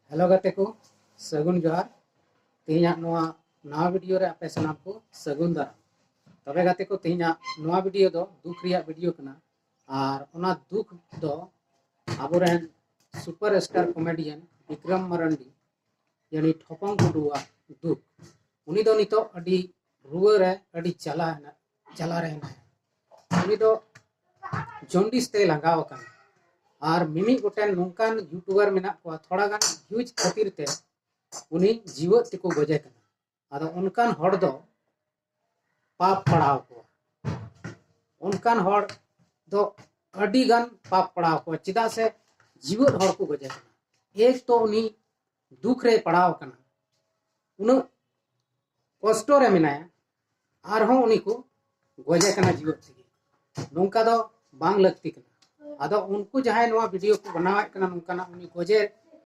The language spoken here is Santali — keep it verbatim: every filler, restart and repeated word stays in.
ᱦᱮᱞᱳ ᱜᱟᱛᱮ ᱠᱚ, ᱥᱟᱹᱜᱩᱱ ᱡᱚᱦᱟᱨ᱾ ᱛᱮᱦᱮᱧᱟᱜ ᱱᱚᱣᱟ ᱱᱟᱣᱟ ᱵᱷᱤᱰᱤᱭᱳ ᱨᱮ ᱟᱯᱮ ᱥᱟᱱᱟᱢ ᱠᱚ ᱥᱟᱹᱜᱩᱱ ᱫᱟᱨᱟᱢ᱾ ᱛᱚᱵᱮ ᱜᱟᱛᱮ ᱠᱚ, ᱛᱮᱦᱮᱧᱟᱜ ᱱᱚᱣᱟ ᱵᱷᱤᱰᱤᱭᱳ ᱫᱚ ᱫᱩᱠ ᱨᱮᱭᱟᱜ ᱵᱷᱤᱰᱤᱭᱳ ᱠᱟᱱᱟ᱾ ᱟᱨ ᱚᱱᱟ ᱫᱩᱠ ᱫᱚ ᱟᱵᱚᱨᱮᱱ super star comedian Bikram Marandi, ᱭᱟᱱᱤ ᱴᱷᱚᱯᱚᱝ ᱴᱩᱰᱩᱣᱟᱜ ᱫᱩᱠ᱾ ᱩᱱᱤ ᱫᱚ ᱱᱤᱛᱚᱜ ᱟᱹᱰᱤ ᱨᱩᱣᱟᱹ ᱨᱮ, ᱟᱹᱰᱤ ᱡᱟᱞᱟ ᱦᱮᱱᱟᱜ, ᱡᱟᱞᱟ ᱨᱮ ᱦᱮᱱᱟᱭᱟ᱾ ᱩᱱᱤ ᱫᱚ ᱡᱚᱱᱰᱤᱥ ᱛᱮᱭ ᱞᱟᱸᱜᱟᱣ ᱟᱠᱟᱱᱟ᱾ ᱟᱨ ᱢᱤᱢᱤᱫ ᱜᱚᱴᱮᱱ ᱱᱚᱝᱠᱟᱱ ᱭᱩᱴᱩᱵᱟᱨ ᱢᱮᱱᱟᱜ ᱠᱚᱣᱟ, ᱛᱷᱚᱲᱟ ᱜᱟᱱ ᱵᱷᱤᱭᱩᱡᱽ ᱠᱷᱟᱹᱛᱤᱨ ᱛᱮ ᱩᱱᱤ ᱡᱤᱣᱮᱫ ᱛᱮᱠᱚ ᱜᱚᱡᱮ ᱠᱟᱱᱟ᱾ ᱟᱫᱚ ᱚᱱᱠᱟᱱ ᱦᱚᱲ ᱫᱚ ᱯᱟᱯ ᱯᱟᱲᱟᱣ ᱠᱚᱣᱟ᱾ ᱚᱱᱠᱟᱱ ᱦᱚᱲ ᱫᱚ ᱟᱹᱰᱤ ᱜᱟᱱ ᱯᱟᱯ ᱯᱟᱲᱟᱣ ᱠᱚᱣᱟ, ᱪᱮᱫᱟᱜ ᱥᱮ ᱡᱤᱣᱮᱫ ᱦᱚᱲ ᱠᱚ ᱜᱚᱡᱮ ᱠᱟᱱᱟ᱾ ᱮᱠ ᱛᱚ ᱩᱱᱤ ᱫᱩᱠ ᱨᱮ ᱯᱟᱲᱟᱣ ᱟᱠᱟᱱᱟ, ᱩᱱᱟᱹᱜ ᱠᱚᱥᱴᱚ ᱨᱮ ᱢᱮᱱᱟᱭᱟ, ᱟᱨᱦᱚᱸ ᱩᱱᱤ ᱠᱚ ᱜᱚᱡᱮ ᱠᱟᱱᱟ ᱡᱤᱣᱮᱫ ᱛᱮᱜᱮ᱾ ᱱᱚᱝᱠᱟ ᱫᱚ ᱵᱟᱝ ᱞᱟᱹᱠᱛᱤ ᱠᱟᱱᱟ᱾ ᱟᱫᱚ ᱩᱱᱠᱩ ᱡᱟᱦᱟᱸᱭ ᱱᱚᱣᱟ ᱵᱷᱤᱰᱤᱭᱳ ᱠᱚ ᱵᱮᱱᱟᱣᱮᱫ ᱠᱟᱱᱟ, ᱱᱚᱝᱠᱟᱱᱟᱜ ᱩᱱᱤ ᱜᱚᱡᱮ